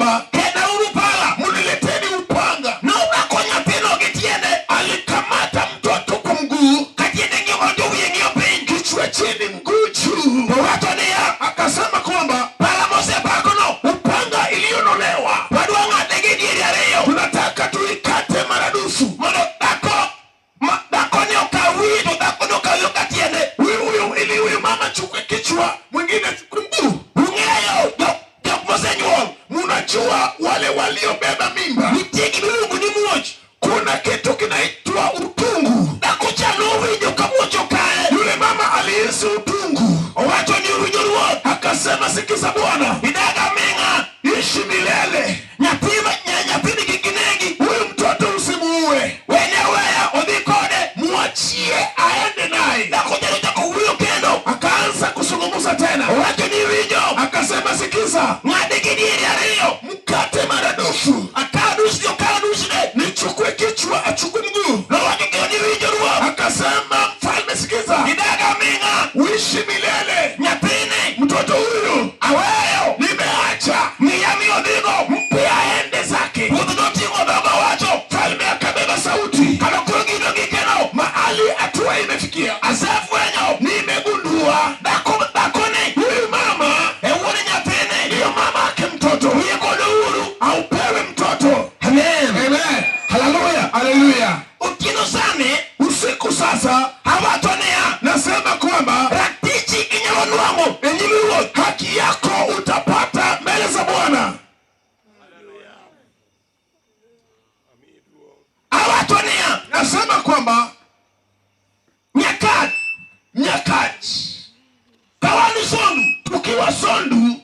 kwamba Kelnauru pala. Mnileteni upanga. Nomako nyathino gi tiende. Alikamata mtoto kwa mguu, Ka tiende ng'iyo malo to wiye ng'iyo piny. Kichwa chini, mguu juu. To wacho niya, Akasema kwamba pala mosebakono, upanga iliyonolewa wadwa ng'ade gi diere ariyo. Tunataka tuikate maradufu. Mondo dhako ma dhakoni okaw wiye to dhakono okaw yo ka tiende. Huyu huyu ili huyu mama achukue kichwa, mwingine achukue mguu. Ung'eyo jok mosenyuol Munajua wale waliobeba mimba, nitie gimiluongo ni muoch. Kuna kitu kinaitwa utungu. Dhako cha nowinjo ka muoch okaye. Yule mama alihisi utungu, Owacho ni owinjo ruoth. Akasema, sikiza Bwana, Idag aming'a. Ishi milele. Nyathi nyathini kik inegi. Huyu mtoto usimuue, Wene aweya odhi kode. Mwachie aende naye. Dhako cha nochako wuoyo kendo. Akaanza kuzungumza tena, Owacho ni winjo. Akasema, sikiza, Ng'ade gi diere ariyo. Mkate maradufu, Akaw nusne okaw nusne. Nichukue kichwa, achukue mguu. Nowacho kendo ni winjo ruoth. Akasema, mfalme, sikiza, Idag aming'a. Uishi milele. Nyathini Mtoto huyu aweyo. Nimeacha, Miya mi odhigo. Mpe aende zake. Ruoth noting'o dhoge owacho. Mfalme akabeba sauti, Kama koro gino gikeno. Mahali hatua imefikia, Asefwenyo. Nimegundua Dhako dhakoni huyu mama e wuon nyathini ndiyo mama ake mtoto. Wiye kod uhuru. Aupewe mtoto. Amen. Amen. Haleluya. Haleluya. Otieno sani Usiku sasa awacho niya, nasema kwamba ratichi inyalo nwang'o e nyim ruoth. Haki yako utapata mbele za Bwana. Awacho niya, nasema kwamba Nyakach Nyakach ka wan Sondu, tukiwa Sondu,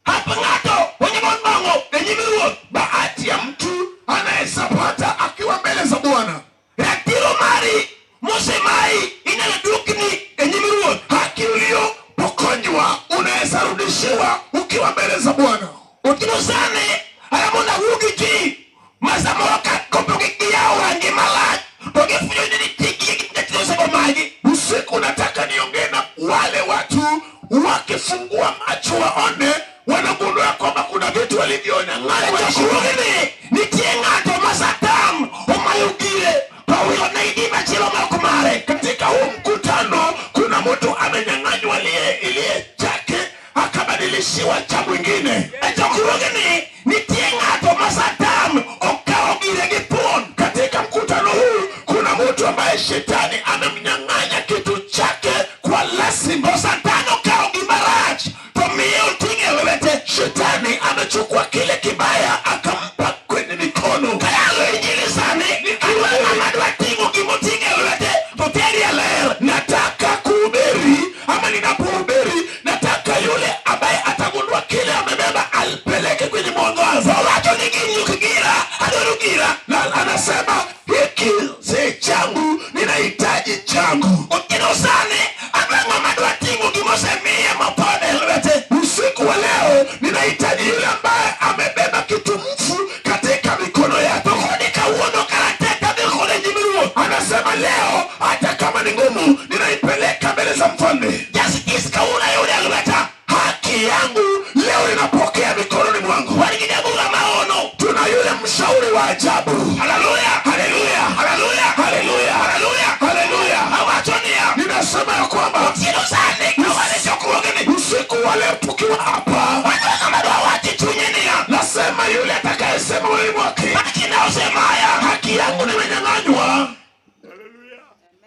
hap ng'ato onyalo nwang'o e nyim ruoth. Bahati ya mtu anaweza pata akiwa mbele za Bwana. Ratiro mari mosemayi inyalo dwokni e nyim ruoth. Haki uliyopokonywa unaweza rudishiwa ukiwa mbele za Bwana. Otieno sani ara mondo awuo gi ji ma samoro ka kopo giyawo wang'gi malach to gifwenyo ni nitie gige jachien osego magi. Usiku nataka niongee na wale watu wakifungua macho waone, wanagundua ya kwamba kuna vitu walivyonyang'anywa. Chokruogni nitie ng'ato ma Satan omayo gire to owilo ne gimachielo ma ok mare. Katika huu mkutano kuna mtu amenyang'anywa iliye chake akabadilishiwa cha mwingine. E chokruogni nitie ng'ato ma Satan okawo gire gi thuon. Katika mkutano huu kuna mtu ambaye shetani amemnyang'anya kitu chake kwa lazima. To Satan okawo gima rach to miye oting'o e lwete. Shetani amechukua kile kibaya akampa kwenye mikono. Kayalo injili sani, adwa ng'ama dwa ting'o gimoting'o e lwete to teri e ler. Nataka kuhubiri ama ninapohubiri nataka yule ambaye atagundua kile amebeba alipeleke kwenye mwangaza. Owacho ni gini ok gira, adwaro gira. Na anasema hiki si changu, ninahitaji changu. Otieno sani adwa ng'ama dwa ting'o gimosemiye mothone e lwete. Usiku wa leo ninahitaji yule ambaye amebeba kitu mfu katika mikono yake. To koni kawuono karateka dhi kode e nyim ruoth. Anasema leo hata kama ni ngumu ninaipeleka mbele za mfalme. Justice kawuono ayudo e lweta. Haki yangu leo ninapokea mikononi mwangu. Wan gi jabura maono. Tuna yule mshauri wa ajabu. Haleluya. Haleluya. Haleluya. Haleluya. Haleluya. Haleluya. Awacho niya, ninasema ya kwamba otieno sani ka wan e chokruogni, usiku wa leo tukiwa hapa, adwa ng'ama dwa wacho e chunye niya, nasema yule atakayesema moyoni mwake, haki na osemaya. Haki yangu nimenyang'anywa.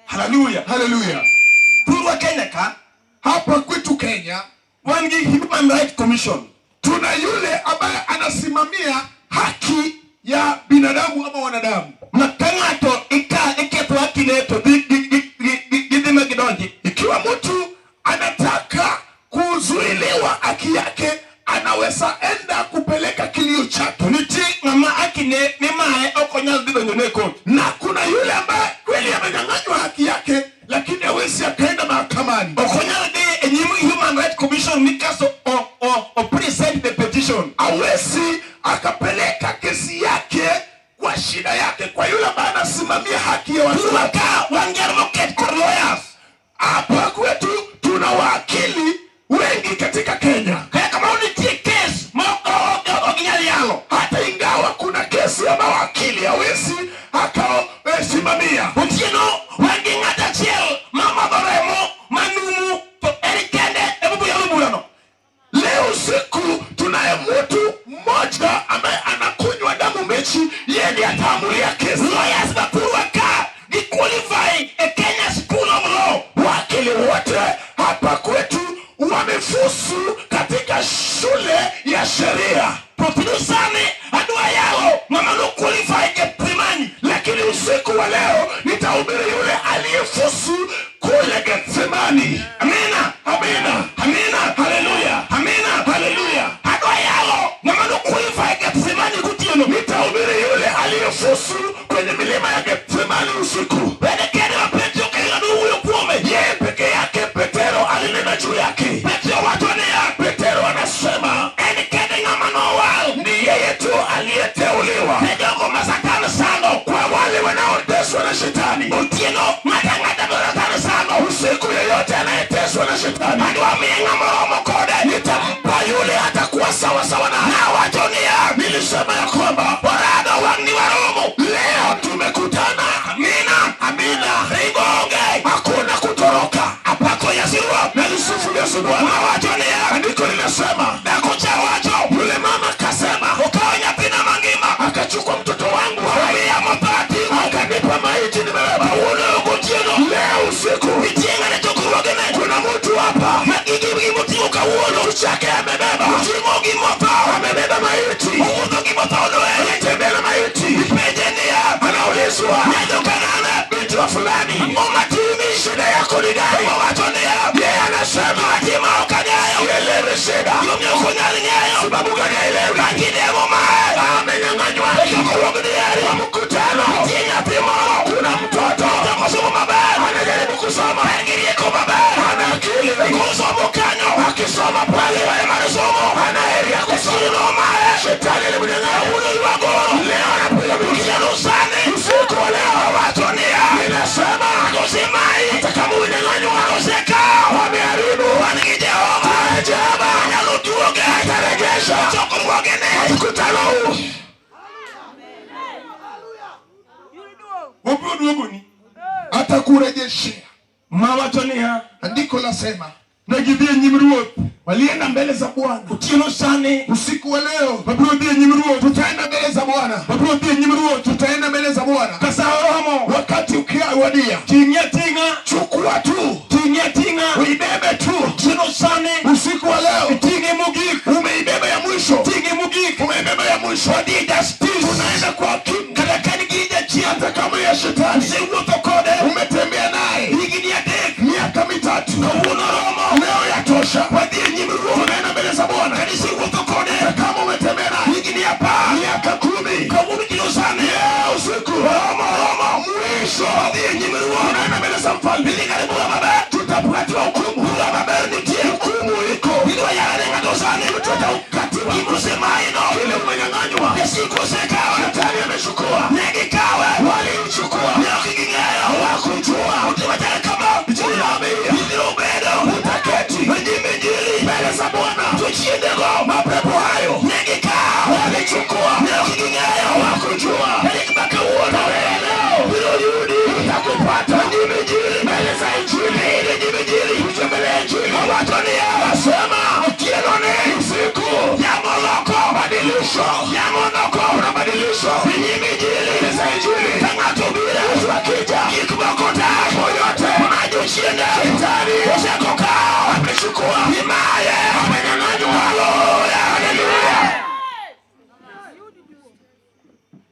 Haleluya. Haleluya. Thurwa Kenya ka, hapa kwetu Kenya wan gi Human Rights Commission. Tuna yule ambaye anasimamia haki ya binadamu ama wanadamu. Ma ka ng'ato iketho hakine to gidhi ma gidonji. Ikiwa mtu anataka kuzuiliwa haki yake, anaweza enda kupeleka kilio chake. To nitie ng'ama hakine mimaye ok onyal dhi donjone e court. Na kuna yule ambaye kweli amenyang'anywa haki yake, lakini hawezi akaenda mahakamani. Ok onyal dhi e nyim Human Rights Commission ni kasto o present the petition. Hawezi akapeleka kesi yake kwa shida yake kwa yule ambaye anasimamia haki ya watu. Thurwa ka wan gi advocate kod lawyers. Hapa kwetu tuna wakili wengi katika Kenya. Kaya kama nitie case ma ok ginyal mia. Otieno wan gi ng'at achiel ma madho remo manumu to en kende ema obiro yalo burano. Leo usiku tunaye mtu mmoja ambaye anakunywa damu mbichi, yeye ndiye ataamulia kesi. Lawyers ma thurwa ka gi qualify e Kenya School of Law. Wakili wote hapa kwetu wamefuzu katika shule ya sheria, To otieno sani adwa yalo ng'ama no qualify Gethsemane. Lakini usiku wa leo nitahubiri yule aliyefuzu kule Getsemani. Amina. Amina, Amina. Haleluya, Amina. Haleluya. Adwa yalo ng'ama no qualify Gethsemane gotieno. Nitahubiri yule aliyefuzu kwenye milima ya Getsemani usiku. En kende ma Petro kendo nowuoyo kuome. Yeye peke yake Petero alinena juu yake. Petro wacho niya, Petero anasema en kende ng'ama nowal ni yeye tu aliyeteuliwa ne jogo ma Satan sando. Kwa wale wanaoteswa na shetani. Otieno ng'ata ang'ata ma Satan sando. Usiku yeyote anayeteswa na shetani, Adwa miye ng'ama romo kode. Nitampa yule atakuwa sawa sawa naye. Nawacho niya, Nilisema ya kwamba orado wang' ni waromo. Leo tumekutana. Amina. Amina. Ringo onge. Hakuna kutoroka. Apako Yesu Ruoth. Nalisifu Yesu Bwana. Mawacho niya, Andiko linasema dhako cha wacho, yule mama kasema, okawo nyathina mangima, akachukua mtoto wangu hai, omiya motho ating'o. Akanipa maiti nimebeba. Kawuono gotieno, Leo usiku nitie ng'ane chokruogene kuna mtu hapa ma gigi gimoting'o kawuono kitu chake amebeba, oting'o gimotho, amebeba maiti, owuotho gimotho noe. Anatembea na maiti. Ipenje niya, Anaulizwa, nyajokanane, binti wa fulani, ang'o matimi? Shida yako ni gani? Owacho niya, Yeye anasema gima ok ang'eyo, sielewi shida. Gimomiyo ok onyal ng'eyo, Sababu gani haelewi? Lakini emomae, Amenyang'anywa e chokruok dieri, kwa mkutano. Nitie nyathi moro, Kuna mtoto chako somo maber, anajaribu kusoma, en gi rieko maber, ana akili, kosomo kanyo, akisoma pale weye mar somo, ana heri ya kusoma. Nomae, Shetani alimnyang'anya. Kawuono ywago, Leo anapiga otieno sani, usiku wa leo owacho niya, ninasema osemai, hata kama umenyang'anywa, osekaw, wameharibu, wan gi Jehova, Jehova nyalo duoge, atarejesha chokruogene. Mkutano huu. Obiro duogoni. Atakurejeshea. Mawacho niya, Andiko lasema ne gidhi e nyim Ruoth. Walienda mbele za Bwana. Otieno sani, Usiku wa leo wabiro dhi e nyim Ruoth. Tutaenda mbele za Bwana, Wabiro dhi e nyim Ruoth. Tutaenda mbele za Bwana Ka sa oromo, wakati ukiwadia. Ting'e ating'a, Chukua tu, ting'e ating'a. Uibebe tu. Otieno sani, Usiku wa leo iting'e mogik, Umeibeba ya mwisho, ting'e mogik. Umeibeba ya mwisho. Wadhi e justice. Tunaenda kwa hakimu, Kata ka en gi jachien, hata kama ya shetani isewuotho kode umetembea naye higni 3, miaka 3, kawuono oromo. Leo yatosha. Wadhi e nyim Ruoth. Tunaenda mbele za Bwana. Kata isewuotho kode Hata kama umetembea naye higni 10, miaka 10, kawuono otieno sani, leo usiku oromo, oromo. Mwisho. Wadhi e nyim Ruoth. Tunaenda mbele za mfalme. Idhi kar bura maber. Tutapatiwa hukumu. Bura maber nitie. Hukumu iko. Idwa yalo ne ng'ato sani. Tutakatiwa. Gima osemayino. Kile umenyang'anywa. Jasik osekawe. Shetani amechukua. Ne gikawe. Waliichukua. Ne ok ging'eyo. Hawakujua. Otimo chal kama. Juu Ibiro bedo. Utaketi E nyim Injili. Mbele za Bwana. Jochiendego. Mapepo hayo Ne gikawo. Walichukua. Ne ok ging'eyo. Hawakujua. Tarik ma kawuono. Biro yudi. Utakupata. E nyim Injili. Mbele za Injili. E nyim Injili. Uje mbele ya Injili. Owacho niya. Nasema Otieno ni. Usiku. Yamo loko. Badilisho. Yamo loko. Kuna badilisho. E nyim Injili. Mbele za Injili. Ka ng'ato obiro. Yesu akija. Gik moko te. Mambo yote. Ma jochiende. Shetani. Oseko kawo. Amechukua. Imaye. Amenyang'anywa. Haleluya. Haleluya.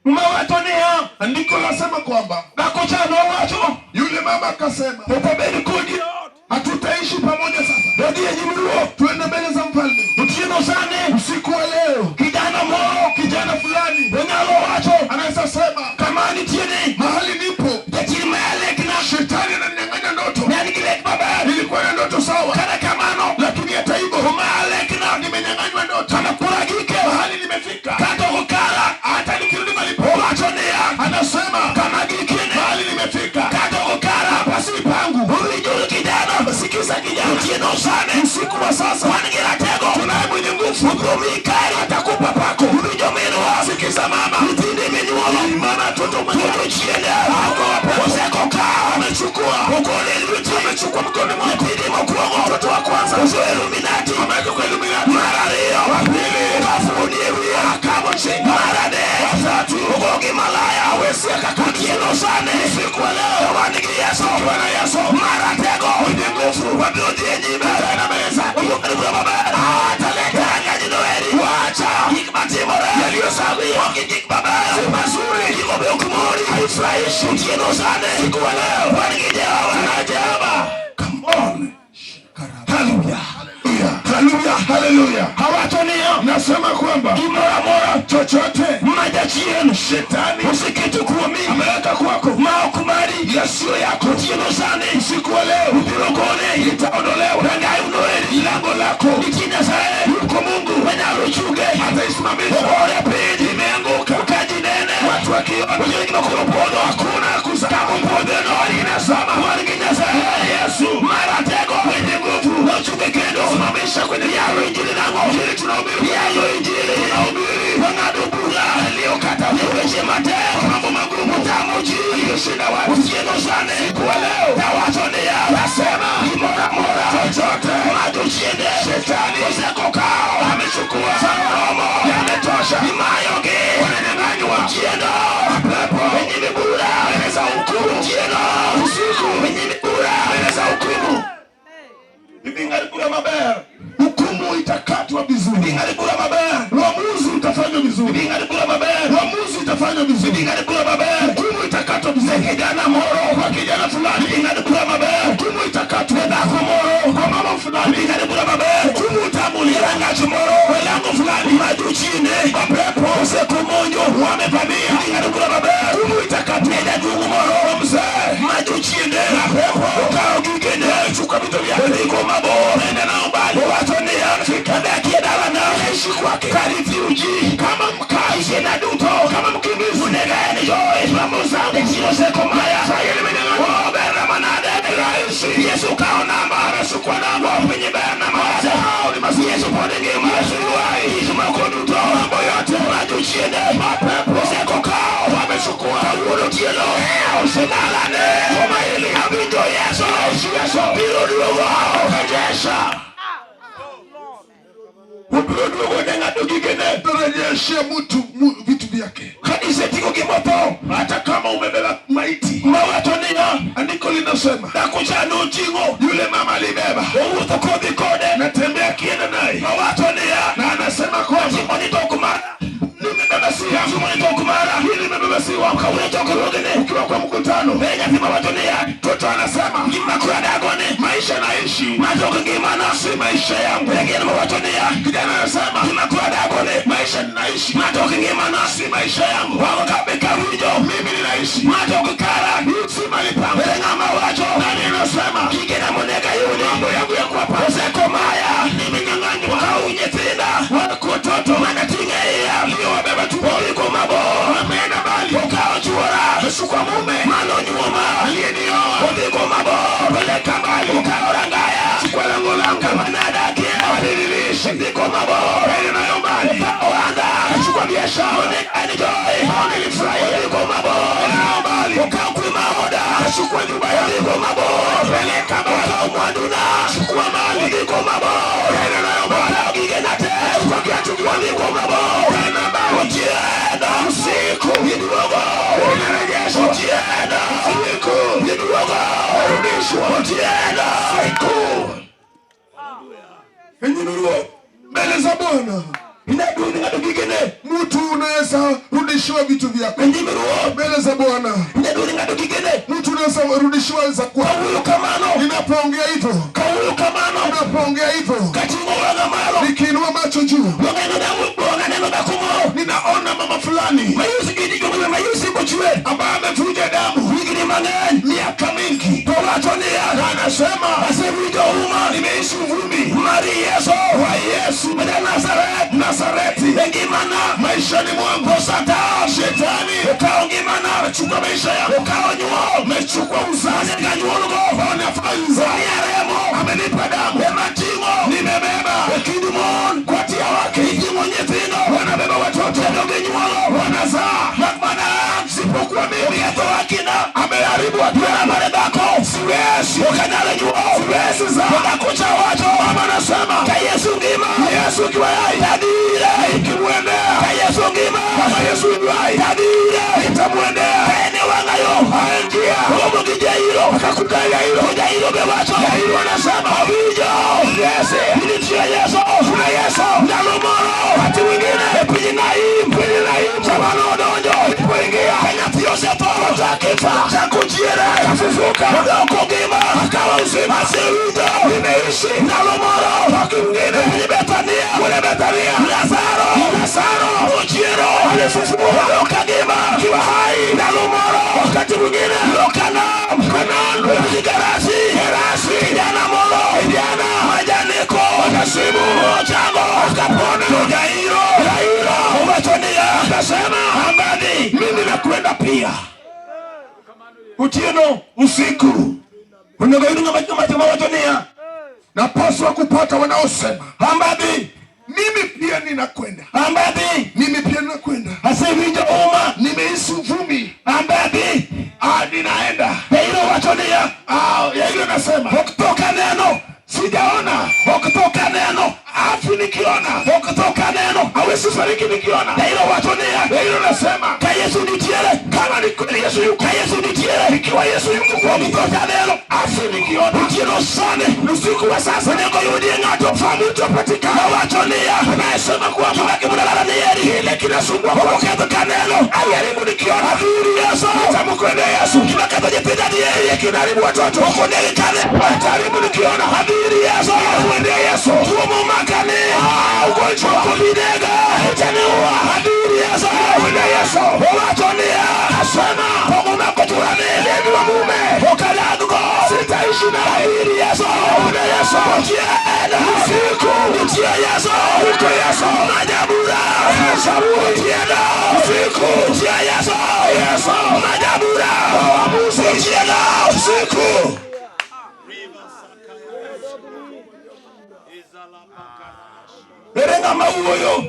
Mawacho niya. Andiko lasema kwamba Dhako cha nowacho. yule mama akasema, Ok wabed kodi e ot. Hatutaishi pamoja sasa, Wadhi e nyim Ruoth. tuende mbele za mfalme. Otieno sani. Usiku wa leo Kijana moro. Kijana fulani Onyalo wacho. anaweza sema, Kama nitie ni. mahali nipo Jachien ma lekna. shetani ananinyang'anya ndoto. Ne an gi lek maber. Nilikuwa na ndoto sawa, Kata kamano. lakini hata hivyo Oma lekna. nimenyang'anywa ndoto. Kama koro agike. Mahali nimefika, Kata ok okala. Hata nikirudi malipo, Owacho niya. anasema Kama gikene. mahali nimefika, Kata ok okala. Hapa si pangu. Uwinjo kijana. Sikiza kijana. Otieno sani. Usiku wa sasa Wan gi ratego. Tunaye mwenye nguvu. Obiro miyi kari. Atakupa pako. Uwinjo minwa. Sikiza mama. Nyithindi minyuolo. Maana watoto To jochiende. Hao wapepo. Mjinga. Mar adek. Wa tatu. Ogogi malaya. Hawezi akakaa. Otieno sani. Usiku wa leo. Wan gi Yesu. Tukiwa na Yesu. Maratego. Mwenye nguvu. Wabiro dhi e nyime. Tutaenda mbele zake. Oluongo ni bura maber. Ataleta. Rangaj noeri. Wacha. Gik matimore. Yaliyosalia. Ok gin gik mabeyo. Si mazuri. Gigo be ok mori. Haifurahishi. Otieno sani. Usiku wa leo. Wan gi Jehova. Tuna Jehova. Come on. Hallelujah. Haleluya. Hallelujah. Haleluya. Awacho niya. Nasema kwamba Gimoro amora chochote ma jachien shetani oseketo kuomi ameweka kwako ma ok mari yasiyo yako, otieno sani usiku wa leo ubiro gole itaondolewa. Rangai unoeri Lango lako nitie Nyasaye yuko Mungu manyalo chunge ataisimamisha. ogore piny Imeanguka, ka ji nene watu wakiona, Otieno gima koro puodho hakuna kuzama. Kama puodhono Inazama. wan gi Nyasaye Yesu maratego mwenye nguvu nochunge kendo simamisha kwenye yalo injili nang'o Injili tunahubiri, yalo injili tunahubiri wang'ado bura aliyokata e weche matek mambo magumu otamo ji aliyoshinda watu. otieno sani Usiku wa leo tawacho niya nasema gimoro amora chochote ma jochiende shetani osekokawo amechukua samoromo yametosha, imayogi wananyang'anywa otieno mapepo e nyime bura mbele za hukumu otieno usiku e nyime bura mbele za hukumu. Ibing'ad bura maber Hukumu itakatwa vizuri, Ibing'ad bura maber uamuzi utafanywa vizuri, Ibing'ad bura maber uamuzi utafanywa vizuri, Ibing'ad bura maber hukumu itakatwa vizuri. Kijana moro Kwa kijana fulani, Ibing'ad bura maber hukumu itakatwa. Ne dhako moro Kwa mama fulani, Ibing'ad bura maber hukumu utamulia rangach moro e lango fulani ma jochiende mapepo osekomonjo wamevamia, Ibing'ad bura maber hukumu itakatwa. Ne jaduong' moro Kwa mzee ma jochiende mapepo okawo gigene chukua vitu vyake, odhi mabor nenda nao mbali, owacho niya adakie dalana ishi kwake ka refugee kama mkazi, gigena duto kama mkimbizi. onego en joy Mambo zangu jachien osekomaya sasa nimenyang'anywa. Oh, berna manade Rahisi. Yesu kawo namba Anachukua namba, piny berna manade Hao ni mazuri. Yesu pod ngima Yesu yu hai. Gik moko duto Mambo yote ma jochiende mapepo osekokawo wamechukua. kawuono otieno dalane Boma hili awinjo Yesu Yesu biro duogo rejesha, obiro duogo ne ng'ato gigene tarejeshea mtu vitu vyake, ka iseting'o gimotho hata kama umebeba maiti. mawacho niya Andiko linasema dhako cha noting'o yule mama alibeba, owuotho kodhi kode natembea akienda naye, mawacho niya na anasema kwamba timoni tok mara nimebeba si yangu, timoni tok mara hii nimebeba si wangu. kawuono chokruogni Ukiwa kwa mkutano, e nyathi mawacho niya mtoto anasema gima koro adagoni maisha naishi ma ok ngimana si maisha yangu. e gin mawacho niya Kijana anasema gima koro adagoni maisha ninaishi ma ok ngimana si maisha yangu, wago kabe kawinjo mimi ninaishi ma ok kara hii si mali pangu. ere ng'ama wacho Nani anasema gigena monego ayudi mambo yangu ya kuwapa osekomaya nimenyang'anywa, kaw nyithinda wako watoto mana ting'e iya niliowabeba tumboni odhi kumabor wameenda mbali, okawo chuora amechukua mume manonyuoma aliyenioa odhi kumabor peleka mbali, okawo rangaya chukua lango langu kama nadakie mahali niliishi, odhi kumabor kaenda nayo mbali, okawo ohanda achukua biashara onego enjoy ambao nilifurahia, odhi kumabor nayo mbali, okawo kwe maoda achukua nyumba yangu odhi kumabor peleka mbali, okawo mwanduna chukua mali odhi kumabor kaenda nayo mbali, okawo gigena te chukua kiatu odhi kumabor kaenda mbali, otieno usiku iduogo inarejeshwa, otieno usiku iduogo narudishwa, otieno usiku e nyim ruoth mbele za Bwana. inaduong' ng'ato gigene Mtu unaweza rudishiwa vitu vyako e nyim ruoth mbele za Bwana. inaduong' ng'ato gigene Mtu unaweza rudishiwa za kwako. kawuoyo kamano Ninapoongea hivyo, kawuoyo kamano ninapoongea hivyo, kating'o wang'a malo nikiinua macho juu, waneno dhako moro ninaona mama fulani mayusi mayusi kochwe ambaye amevuja damu higni mang'eny miaka mingi, to wacho niya na anasema asewinjo huma nimeishi uvumi mar Yesu wa Yesu ma Nazareth Nazareti e ngimana maishani mwangu. to Satan Shetani okawo ngimana amechukua maisha yangu, okawo nyuol amechukua uzazi, onego anyuolgo anafanza miya remo amenipa damu, ema ting'o nimebeba e kind mon kwa tia wake, iting'o nyithindo wanabeba watoto kendo ginyuolo wanazaa, mak mana an sipokuwa mimi oketho akina ameharibu akili Bwana mare dhako siwezi, ok anyal nyuol siwezi zaa. To dhako cha wacho Mama anasema ka Yesu ngima Yesu ukiwa hai tadire ikimwendea ka Yesu ngima Nakumbuka Yairo. Jairo be wacho. Yairo anasema Awinjo. Yes. Nitie Yesu. Kuna Yesu. Ndalo moro. Wakati mwingine E piny Naim. Piny Naim. Sama nodonjo. Alipoingia Ka nyathi osetho. Akifa. Chako chiere. Akafufuka. Odoko ngima. Akawa uzima. Asewinjo. Nimeishi. Ndalo moro. Wakati mwingine E piny Bethania. Kule Bethania. Lazaro. Lazaro Nochiero. alifufua Odok ngima. akiwa hai. Ndalo moro. Wakati mwingine Loka nam. Kanaan. E piny Gerasi. Gerasi. Kijana moro. Kijana. Majaneko. Akasimu. Ochango. Akapona. To Jairo. Yairo Owacho niya. akasema Ambadhi. mimi nakwenda pia. Otieno. Usiku Onego yud ng'ama ng'ama wacho niya. napaswa kupata wanaosema Ambadhi. mimi pia ninakwenda, Ambadhi. mimi pia ninakwenda. Asewinjo uma. Nimehisi uvumi, Ambadhi. ah, ninaenda. Jairo wacho niya. Ah, Yairo anasema Ok tho kaneno. sijaona, Ok tho kaneno. afi nikiona, Ok tho kaneno. hawezi fariki nikiona. Jairo wacho niya. Yairo anasema Ka Yesu nitiere. kama ni kweli Yesu yuko, Ka Yesu nitiere. ikiwa Yesu yuko Ok kweli, tho kaneno. afi nikiona. Otieno sani. Usiku wa sasa Onego yudie ng'ato. mtu apatikana Mawacho niya. anayesema kwamba Gima gimulala nieri. kile kinasumbua Ok kwako oketho kaneno. aliharibu nikiona, Adhiri Yesu. nitamkwendea Yesu. Gima ketho nyithinda nieri. Kinaharibu watoto, Ok oneg kaneno. ataharibu nikiona, Adhiri Yesu. nitamwendea Yesu. Tuo momaka ni. Ah, ugonjwa Ok obi nega. hautaniua, Adhiri Yesu. nitamwendea Yesu. Owacho niya. Asema Pok omako churani. deni wa mume Ok adaggo. sitaishi naye. Adhiri Yesu. Nitamwendea Yesu. Otieno. Usiku Nitie Yesu. yuko Yesu. Majabura. Shauri Otieno. usiku Nitie Yesu. Yesu. Majabura. Waamuzi Otieno. usiku Ere ng'ama wuoyo?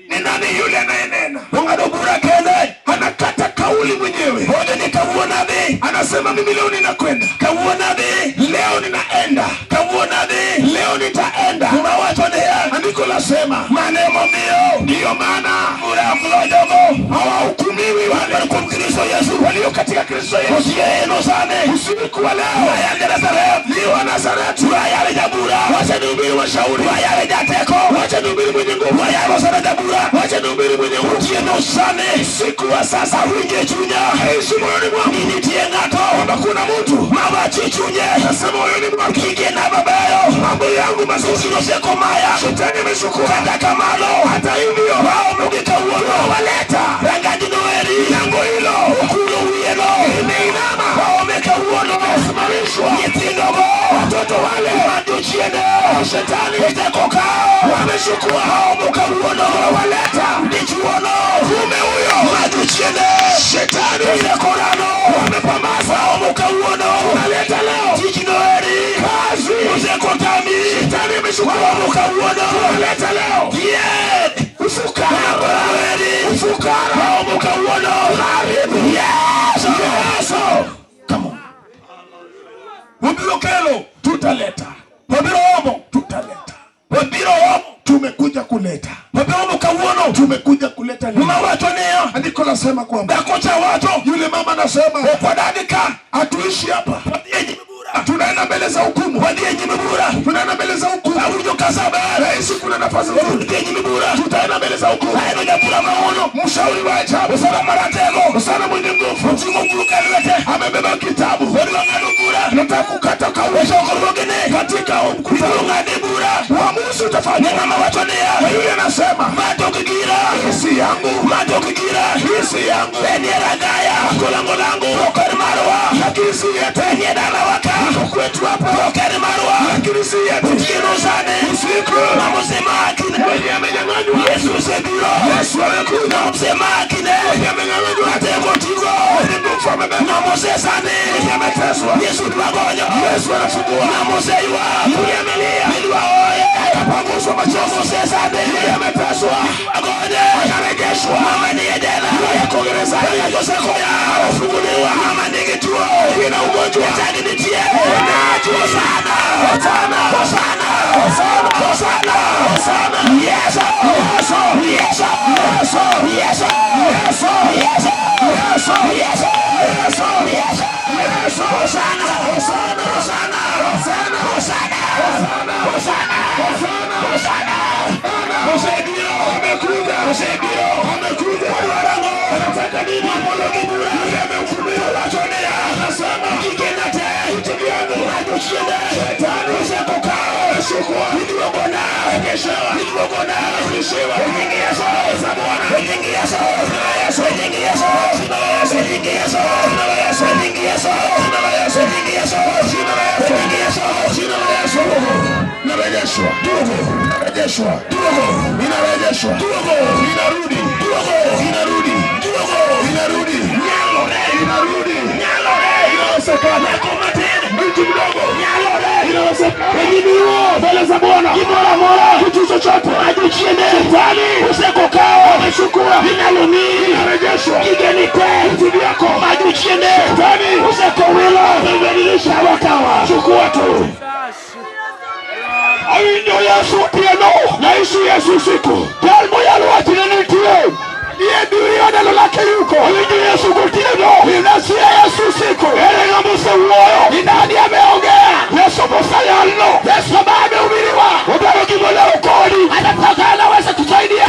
Ni nani yule anayenena? Ong'ado bura kende. Anakata kauli mwenyewe, Owacho ni kawuono adhi. anasema mimi leo ninakwenda, Kawuono adhi. leo ninaenda, Kawuono adhi. leo nitaenda. Muma wacho niya. Andiko lasema Mano emomiyo. ndiyo maana Bura ok lo jogo. hawahukumiwi wale Man kuom Kristo Yesu. walio katika Kristo Yesu. Otieno sani. Usiku wa leo Wayal ja-Nazareth. ni wa Nazareti, Wayal jabura. wacha nihubiri washauri, Wayal jateko. wacha nihubiri mwenye nguvu, Wayal osana jabura. wacha nihubiri mwenye nguvu. Otieno sani. Usiku wa sasa Awinjo e chunya. naishi moyoni mwangu Ni nitie ng'ato. kwamba kuna mtu Mawacho e chunye. nasema moyoni mwake, Gigena mabeyo. mambo yangu mazuri Yesu osekomaya. shetani amechukua. Kata kamano. Hata hivyo Waomo gi kawuono. waleta Rangaj noeri. lango hilo Okulo wiyeno. imeinama, Waome kawuono. simamishwa Nyithindogo. watoto wale Ma jochiende. shetani Oteko kawo. wamechukua, Waomo kawuono. waleta Dichuono. mume huyo Ma jochiende. shetani Osekorano. wamepambasa, Waomo kawuono. naleta leo Tich noeri. kazi Osekotami. shetani amechukua, Waomo kawuono. naleta leo Yie. ufukara, Noeri. ufukara, Waomo kawuono. haribu Yesu. Yesu. Come on. Wabiro kelo. Tutaleta, Wabiro omo. tutaleta, Wabiro omo. tumekuja kuleta, Wabiro omo kawuono. tumekuja kuleta leo. Muma wacho niya. Andiko lasema kwamba Dhako cha wacho. yule mama anasema Ok wadagi ka. hatuishi hapa, Wadhi e nyim bura. tunaenda mbele za hukumu, Wadhi e nyim bura. tunaenda mbele za hukumu. Awinjo ka saber. Rahisi, kuna nafasi nzuri, Wadhi e nyim bura. tutaenda mbele za hukumu. Aneno jabura mang'wono. Mshauri wa ajabu, Osana maratego. Osana mwenye nguvu, Oting'o buk e lwete. amebeba kitabu, Odwa ng'ado bura. nataka kukata kauli Chokruogene. katika mkutano. Ibiro ng'ade bura. Uamuzi Ne utafanywa ng'ama wacho niya. na yule anasema Ma to ok gira. hii si yangu, Ma to ok gira. hii si yangu, Enie rangaya. iko lango langu, Ok en marwa. lakini si yetu, Enie dalawa ka. iko kwetu hapa, Ok en marwa. lakini si yetu. Otieno sani. Usiku Ng'ama osemakine. mwenye amenyang'anywa, Yesu osebiro. Yesu amekuja, Ng'ama osemakine. mwenye amenyang'anywa, Ateko tigo. mwenye nguvu amebeba, Ng'ama osesandi. mwenye ameteswa, Yesu dwa gonyo. Yesu anafungua, Ng'ama oseywak. yule amelia, Midwa oye. akapanguswa machozi, Ng'ama osesandi. yule ameteswa, Agonye. akarejeshwa, Ng'ama nie jela. yule yuko gerezani, Kaka osekoya. anafunguliwa, Ng'ama nigi tuo. aliye na ugonjwa, Chagi nitie. Uponyaji. Hosana. Hosana. Hosana. Hosana. Hosana. Hosana. Yesu. Yesu. Yesu. Yesu. Yesu. Yesu. Yesu. Yesu. Yesu. Yesu. Yesu. Yesu. Hosana. Hosana. Majuchiende. Shetani Osekokao. ameshukwa. Iduogona. Rejeshewa. Iduogona. Rudishiwa. E nying Yesu. Za Bwana. E nying Yesu. E nying Yesu. E nying Yesu. E nying Yesu. E nying Yesu. Jina la Yesu. E nying Yesu. Jina la Yesu. Narejeshwa. Narejeshwa. Ninarejeshwa. Ninarudi. Ninarudi. Ninarudi. Nyalore. Ninarudi. Nyalore. Inawezekana. Nyako matin. Binti mdogo. Nyalore. Inawezekana. E nyim Ruoth. Mbele za Bwana. Gimoro amora. Kitu chochote. Majuchiende. Shetani Osekokao. amechukua. Inyalo miyi. Inarejeshwa. Gigeni te. Vitu vyako. Majuchiende. Shetani Osekowilo. amebadilisha. Kawa kawa. Chukua tu. Awinjo Yesu otieno. Naishi Yesu usiku. Jal moyalo wachne nitie. Aliyedhihiriwa neno lake yuko. Awinjo Yesu gotieno. Ninasikia Yesu usiku. Ere ng'ama osewuoyo? Ni nani ameongea? Yesu moseyalno. Yesu ambaye amehubiriwa. Odwaro gimolero kodi. Anataka anaweza kusaidia.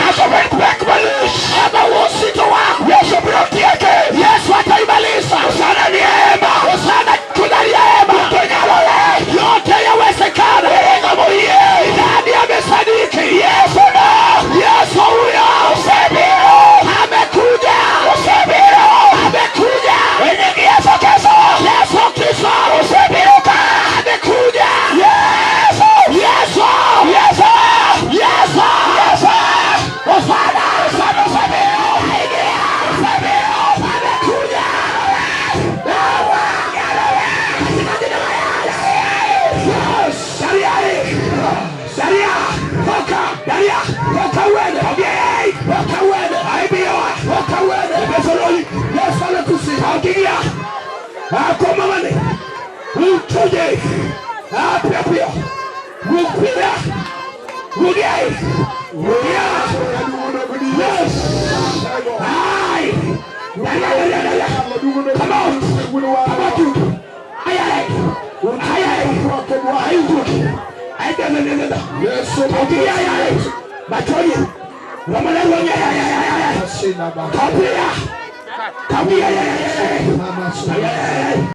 Ama usito wako. Yesu biro tieke. Yesu ataimaliza. Hosana neema. Hosana kuna neema. Nyalore. Yote yawezekana. Ere ng'ama oyie? Ni nani amesadiki? Yesu na. Yesu huyo Osebiro. amekuja. Osebiro. Amekuja. E nying Yesu Kristo. Yesu Kristo Osebiro ka. amekuja. Yesu. Yesu. Yesu. Yesu. Yesu. Hosana. Hosana osebiro. Osebiro. Amekuja. Daria, toka, Daria, toka uende. Toka uende. Toka uende. Yesu anakusihi. Aukigia. Akomamane. Utuje. Apia pia. Upia. Ugiai. Ugia. Yes. Ai. Daria, Daria, Daria. Come out. Come out. Ai, ai. Ai, ai. Ai, utoke. Ai, da, da, da, da. Aukigia, ai, ai. Machoni. Romalelo, ai, ai, ai, ai, ai. Kapia. Kapia, ai, ai,